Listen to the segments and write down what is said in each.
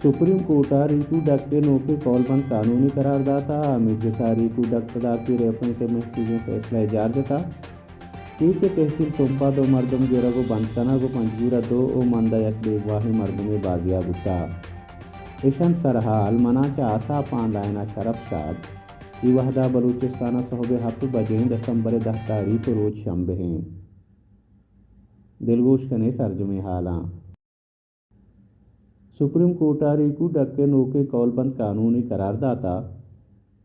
Supreme court ءَ ریکو ڈک ءِ نوکیں قول بند قانونی قرار داتا۔ حمید گس ءَ ریکو ڈک صدارتی ریفرنس ءِ محفوظیں فیصلہ ءِ جار جتا۔ کیچ ءِ تحصیل تمپ ءَ دو مردم گرگ ءُ بند کنگ ءُ پنجگور ءَ دو ءُ مند ءَ یک بیگواہیں مردمے بازیاب بوتا۔ ایش انت سرحال، منا چہ آساپ آن لائن ءَ شرپ شاد۔ اے وہد ءَ بلوچستان ءَ سہب ءِ ہپت بجیں، دسمبر ءِ دہ تاریخ ءُ روچ شنبہ ایں۔ دلگوش کنے سرجمیں حالاں۔ سپریم کورٹ ءَ ریکو ڈک ءِ نوکیں قول بند قانونی قرار داتا۔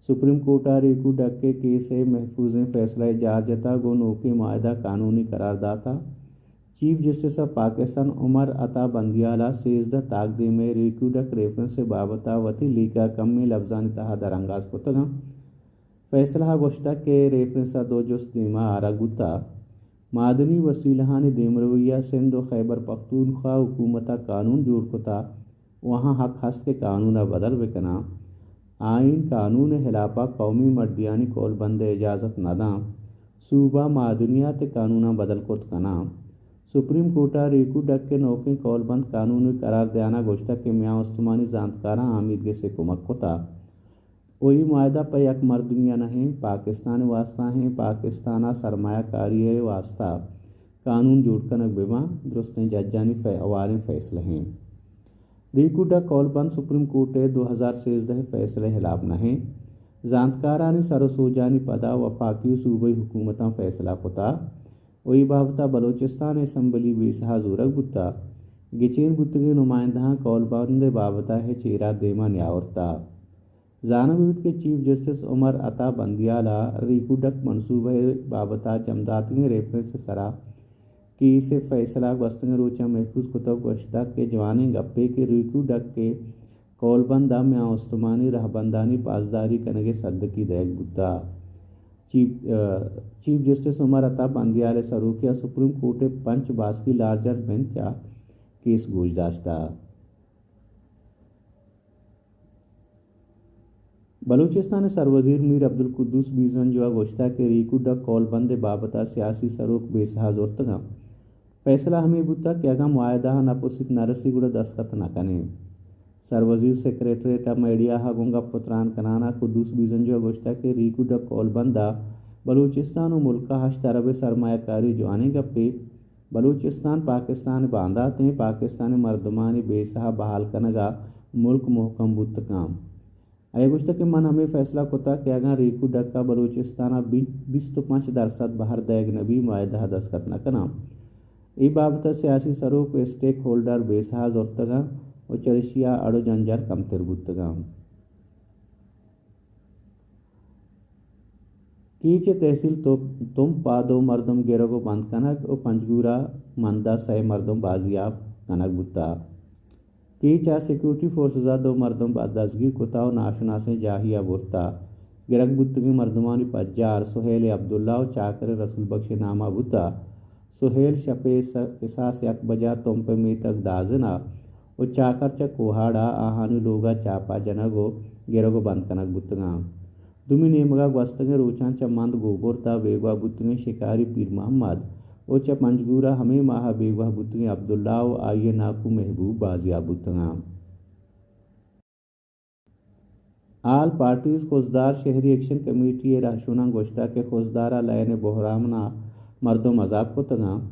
سپریم کورٹ ءَ ریکو ڈک ءِ کیس ءِ محفوظیں فیصلہ ءِ جار جتا، گوں نوکیں معاہدہ قانونی قرار داتا۔ چیف جسٹس آف پاکستان عمر عطا بندیال ءَ سیزدہ تاکدیم ءِ ریکو ڈک ریفرنس ءِ بابت ءَ وتی لیکہ ءَ کمیں لبزانی تہا درانگاز کتگاں۔ فیصلہ ءَ گوشتگ کہ ریفرنس ءَ دو جست دیما آرگ بوتا۔ معدنی وسیلہانی دیمروی ءَ سندھ ءُ خیبر پختونخوا حکومت ءَ قانون جوڑ کتا ءُ آہاں حق ہست کہ قانون ءَ بدل بکناں۔ آئین قانون ءِ ہلاپ ءَ قومی مڈیانی قول بند ءِ اجازت نہ داں۔ صوبہ معدنیات ءِ قانوناں بدل کت کناں۔ سپریم کورٹ ءَ ریکو ڈک ءِ نوکیں قول بند قانونی قرار دیان ءَ گوشتگ کہ میان استمانی زانتکاراں آمید گس ءِ کمک کتا۔ ءُ اے معاہدہ پہ یک مردمی ءَ نہ ایں، پاکستان ءِ واستہ ایں، پاکستان ءَ سرمایہ کاری ءِ واستہ قانون جوڑ کنگ بہ باں، درستیں ججانی فی-، ہواریں فیصلہ ایں۔ ریکو ڈک قول بند سپریم کورٹ ءِ دو ہزار سیزدہ ءِ فیصلہ ءِ ہلاپ نہ ایں۔ زانتکارانی سر ءُ سوجانی پدا وفاقی ءُ صوبائی حکومتاں فیصلہ کتا ءُ اے بابت ءَ بلوچستان اسمبلی بیسہ ءَ زورگ بوتا۔ گچین بوتگیں نمائندہاں قول بند ءِ بابت ءَ ہچ ایراد دیما نیاورتا۔ زانگ بہ بیت کہ چیف جسٹس عمر عطا بندیال ءَ ریکو ڈک منصوبہ ءِ بابت ءَ جمع داتگیں ریفرنس ءِ سرا کیس ءِ فیصلہ گوستگیں روچاں محفوظ کتگ، گوشتگ کہ جوانیں گپے کہ ریکو ڈک ءِ قول بند ءَ میان استمانی رہبندانی پاسداری کنگ ءِ سدکی دئیگ بوتگ۔ چیف، ءَ، چیف جسٹس عمر عطا بندیال ءِ سروکی ءَ سپریم کورٹ ءِ پنچ باسکی لارجر بنچ ءَ کیس گوش داشتگ۔ بلوچستان ءِ سروزیر میر عبدالقدوس بیزنجو ءَ گوشتگ کہ ریکو ڈک قول بند ءِ بابت ءَ سیاسی سروک بیسہ ءَ زرتگ اَنت۔ فیصلہ ہمے بوتگ کہ اگاں معاہدہ ءَ نپ ءُ سیت نہ رسی گڑا دستخط نہ کنیں۔ سروزیر سیکرٹریٹ ءَ میڈیا ءَ گوں گپ ءُ تران کنان ءَ قدوس بیزنجو ءَ گوشتگ کہ ریکو ڈک قول بند ءَ بلوچستان ءُ ملک ءَ ہشت ارب ءِ سرمایہ کاری جوانیں گپے۔ بلوچستان پاکستان ءِ باندات ایں، پاکستان ءِ مردمانی بیسہ ءَ بحال کنگ ءَ ملک مھکم بوت کنت۔ آئی ءَ گوشتگ کہ من ہمے فیصلہ کتگ کہ اگاں ریکو ڈک ءَ بلوچستان ءَ بی-، بیست ءُ پنچ درسد بہر دئیگ نہ بی، معاہدہ ءَ دستخط نہ کناں۔ اے بابت ءَ سیاسی سروک ءُ اسٹیک ہولڈر بیسہ ءَ زرتگ اَنت ءُ چریشی ءَ اڑ ءُ جنجال کمتر بوتگ اَنت۔ کیچ ءِ تحصیل تو-، تمپ ءَ دو مردم گرگ ءُ بند کنگ ءُ پنجگور ءَ مند ءَ سئے مردم بازیاب کنگ بوتگ۔ کیچ ءَ سیکورٹی فورسز ءَ دو مردم با-، دزگیر کتگ ءُ ناشناسیں جاہے ءَ برتگ۔ گرگ بوتگیں مردمانی پجار سہیل عبداللہ ءُ چاکر رسول بخش ءِ نام ءَ بوتگ۔ سہیل شپ ءِ س-، کساس یک بجہ ءَ تمپ ءِ میتگ دازن ءَ ءُ چاکر چہ کوہاڑ ءَ آہانی لوگ ءَ چاپہ جنگ ءُ گرگ ءُ بند کنگ بوتگ اَنت۔ دومی نیمگ ءَ گوستگیں روچاں چہ مند گوبرد ءَ بیگواہ بوتگیں شکاری پیر محمد ءُ چہ پنجگور ءَ ہمے ماہ ءَ بیگواہ بوتگیں عبداللہ ءُ آئی ءِ ناکو محبوب بازیاب بوتگ اَنت۔ آل پارٹیز خضدار شہری ایکشن کمیٹی ءِ رہشوناں گوشتگ کہ خضدار ءَ لین ءِ بحران ءَ مردم عذاب کتگ اَنت۔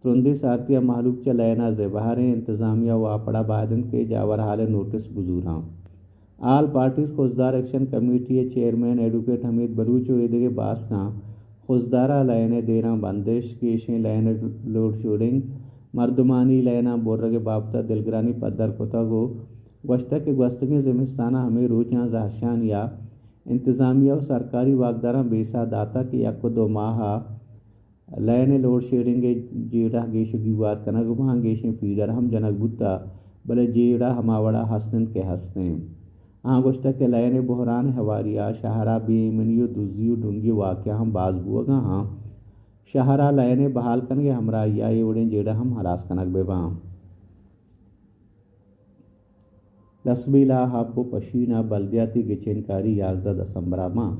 ترندیں سارتی ءَ مہلوک چہ لین ءَ زبہر اِنت، انتظامیہ ءُ واپڈا باید اِنت کہ جاور حال ءِ نوٹس بزوراں۔ All parties Khuzdar action committee ءِ چیئرمین ایڈوکیٹ حمید بلوچ ءُ ایدگہ باسکاں خضدار ءَ لین ءِ دیراں بندش، گیشیں لین ءِ لوڈ شیڈنگ، مردمانی لیناں برگ ءِ بابت ءَ دلگرانی پدر کتگ ءُ گوشتگ کہ گوستگیں زمستان ءَ ہمے روچاں زہرشانی ءَ انتظامیہ ءُ سرکاری واکداراں بیسہ داتگ کہ یک ءُ دو ماہ ءَ لین ءِ لوڈ شیڈنگ ءِ جیڑہ گیش ءُ گیوار کنگ ءَ باں، گیشیں فیڈر ہم جنگ بوتگ، بلے جیڑہ ہما وڑا ہست اِنت کہ ہست اِنت۔ آہاں گوشتگ کہ لین ءِ بحران ءِ ہواری ءَ شہر ءَ بے ایمنی ءُ دزی ءُ ڈنگی واقعہ ہم باز بوگ ءَ اَنت۔ شہر ءَ لین ءِ بحال کنگ ءِ ہمراہی ءَ اے وڑیں جیڑہ ہم ہلاس کنگ بہ باں۔ لسبیلہ، حب ءُ پشین ءَ بلدیاتی گچین کاری، یازدہ دسمبر ءَ باں۔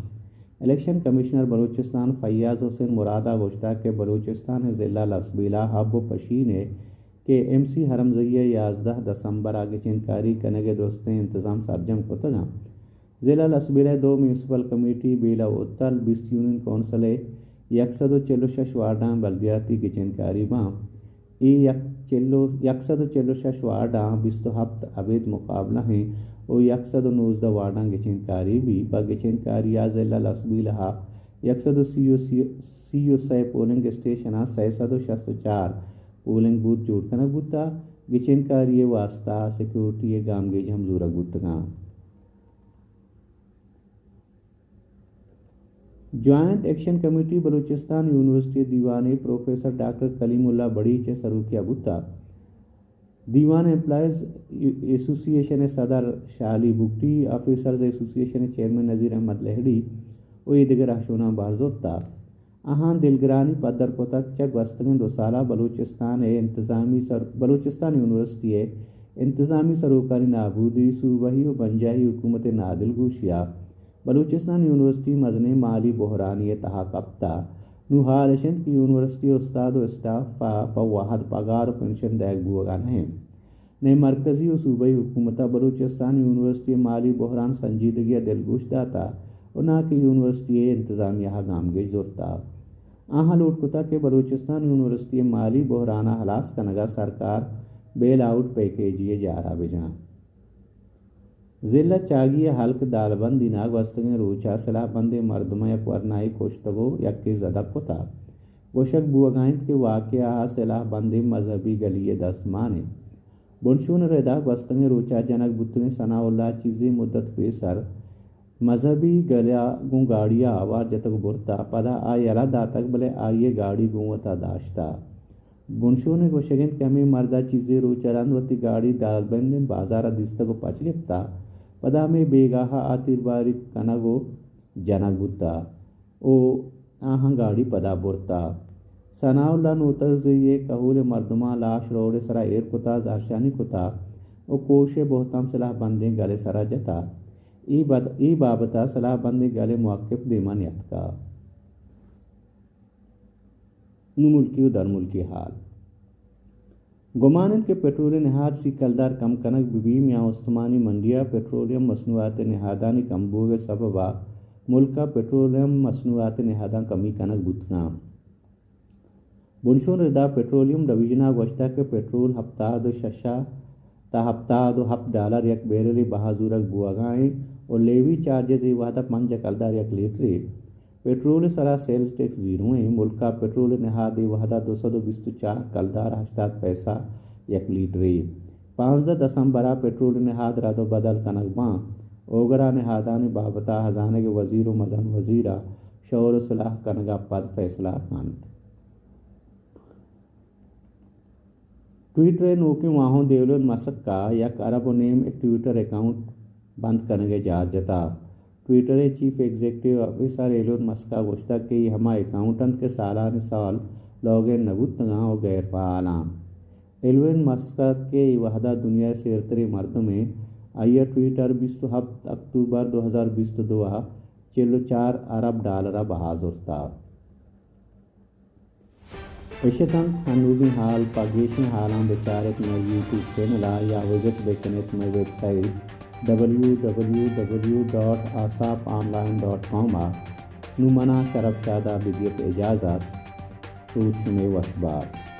الیکشن کمشنر بلوچستان فیاض حسین مراد ءَ گوشتگ کہ بلوچستان ءِ ضلع لسبیلہ، حب ءُ پشین ءِ کہ ایم سی حرمزئی ءَ یازدہ دسمبر ءَ گچین کاری کنگ ءِ درستیں انتظام سرجم کتگ اَنت۔ ضلع لسبیلہ ءِ دو میونسپل کمیٹی بیلہ ءُ اتل، بیست یونین کونسل ءِ یک سد ءُ چل ءُ شش وارڈاں بلدیاتی گچین کاری باں۔ اے یک چل ءُ، یک سد ءُ چل ءُ شش وارڈاں بیست ءُ ہپت ابید مقابلہ ایں ءُ یک سد ءُ نوزدہ وارڈاں گچین کاری بی۔ پہ گچین کاری ءَ ضلع لسبیلہ ءَ یک سد ءُ سی ءُ سی، سی ءُ سئے پولنگ اسٹیشناں سئے سد ءُ شست ءُ چار پولنگ بوتھ جوڑ کنگ بوتگ۔ گچین کاری ءِ واستہ سیکورٹی ءِ گامگیج ہم زورگ بوتگ اَنت۔ جوائنٹ ایکشن کمیٹی بلوچستان یونیورسٹی ءِ دیوان ءَ پروفیسر ڈاکٹر کلیم اللہ بڑیچ ءِ سروکی ءَ بوتگ۔ دیوان ءَ ایمپلائیز ایسوسی ایشن ءِ صدر شالی بگٹی، آفیسرز ایسوسی ایشن ءِ چیئرمین نذیر احمد لہڑی ءُ اے دگہ رہشوناں بہر زرتگ۔ آہاں دلگرانی پدر کتگ چہ گوستگیں دو سال ءَ بلوچستان ءِ انتظامی سر-، بلوچستان یونیورسٹی ءِ انتظامی سروکانی نابودی، صوبائی ءُ بنجاہی حکومت ءِ نادلگوشی ءَ بلوچستان یونیورسٹی مزنیں مالی بحرانی ءِ تہا کپتگ۔ نوں حال اش اِنت کہ یونیورسٹی ءِ استاد ءُ اسٹاف ءَ پہ وہد پگار ءُ پنشن دئیگ بوہگ ءَ نہ اِنت۔ نئے مرکزی ءُ صوبائی حکومت ءَ بلوچستان یونیورسٹی ءِ مالی بحران سنجیدگی ءَ دلگوش داتگ ءُ ناں کہ یونیورسٹی ءِ انتظامیہ ءَ گامگیج زرتگ۔ آہاں لوٹ کتگ کہ بلوچستان یونیورسٹی ءِ مالی بحران ءَ ہلاس کنگ ءَ سرکار بیل آؤٹ پیکیجے ءِ جار ءَ بجنت۔ ضلع چاگی ءِ ہلک دالبندین ءَ گوستگیں روچ ءَ سلاہ بندیں مردماں یک ورنایے کشتگ ءُ یکے زدگ کتگ۔ گوشگ بوہگ ءَ اِنت کہ واقعہ ءَ سلاہ بندیں مذہبی گلی ءِ دست مان اِنت۔ بنشون ءِ رد ءَ گوستگیں روچ ءَ جنگ بوتگیں ثناء اللہ چیزے مدت پیسر مذہبی گل ءَ گوں گاڑی ءَ آوار جتگ ءُ برتگ، پدا آ یلہ داتگ، بلے آئی ءِ گاڑی گوں وت ءَ داشتگ۔ بنشون ءِ گوشگ اِنت کہ ہمے مرد ءَ چیزے روچ ءَ رند وتی گاڑی دالبندین بازار ءَ دیستگ ءُ پچ گپتگ، پدا ہمے بیگاہ ءَ آ تیرباری کنگ ءُ جنگ بوتگ ءُ آہاں گاڑی پدا برتگ۔ ثناء اللہ نوترزئی ءِ کہول ءِ مردماں لاش روڈ ءِ سرا ایر کتگ، زہرشانی کتگ ءُ کوش ءِ بہتام سلاہ بندیں گل ءِ سرا جتگ۔ اے بد-، اے بابت ءَ سلاہ بندیں گل ءِ موقف دیما نیتکگ۔ نوں ملکی ءُ درملکی حال۔ گمان اِنت کہ پٹرول ءِ نہاد سی کلدار کم کنگ بہ بیت۔ میان استمانی منڈی ءَ پٹرولیم مصنوعات ءِ نہادانی کم بوگ ءِ سبب ءَ ملک ءَ پٹرولیم مصنوعات ءِ نہاداں کمی کنگ بوت کنت۔ بنشون ءِ رد ءَ پٹرولیم ڈویژن ءَ گوشتگ کہ پٹرول ہپتاد ءُ شش ءَ تا ہپتاد ءُ ہپت ڈالر یک بیرلے بہا زورگ بوہگ ءَ اِنت ءُ لیوی چارجز اے وہد ءَ پنجاہ کلدار یک لیٹرے۔ پٹرول ءِ سرا سیلز ٹیکس زیرو ایں۔ ملک ءَ پٹرول ءِ نہاد اے وہد ءَ دو سد ءُ بیست ءُ چار کلدار ہشتاد پیسہ یک لیٹرے۔ پانزدہ دسمبر ءَ پٹرول ءِ نہاد رد ءُ بدل کنگ باں۔ اوگر ءَ نہادانی بابت ءَ ہزانگ ءِ وزیر ءُ مزن وزیر ءَ شور ءُ سلاہ کنگ ءَ پد فیصلہ کنت۔ ٹویٹر ءِ نوکیں واہند ایلون مسک ءَ یک ارب ءُ نیم ءِ ٹویٹر اکاؤنٹ بند کنگ ءِ جار جتگ۔ ٹویٹر ءِ chief executive officer Elon Musk ءَ گوشتگ کہ اے ہما اکاؤنٹ اَنت کہ سالانی سال لاگ ان نہ بوتگ اَنت ءُ غیر فعال اَنت۔ ایلون مسک کہ اے وہد ءَ دنیا ءِ سیرتریں مردمے، آئی ءَ ٹویٹر بیست ءُ ہپت اکتوبر دو ہزار بیست ءُ دو ءَ چل ءُ چار ارب ڈالر ءَ بہا زرتگ۔ اش اتنت ہنوگیں حال۔ پہ گیشیں حالاں بچار ات مئے یوٹیوب چینل ءَ یا وزٹ بہ کن ات مئے website W W W dot Aasap online dot com ءَ۔ نوں منا شرف شاد ءَ بدیت اجازت۔ روچ شمئے وش بات۔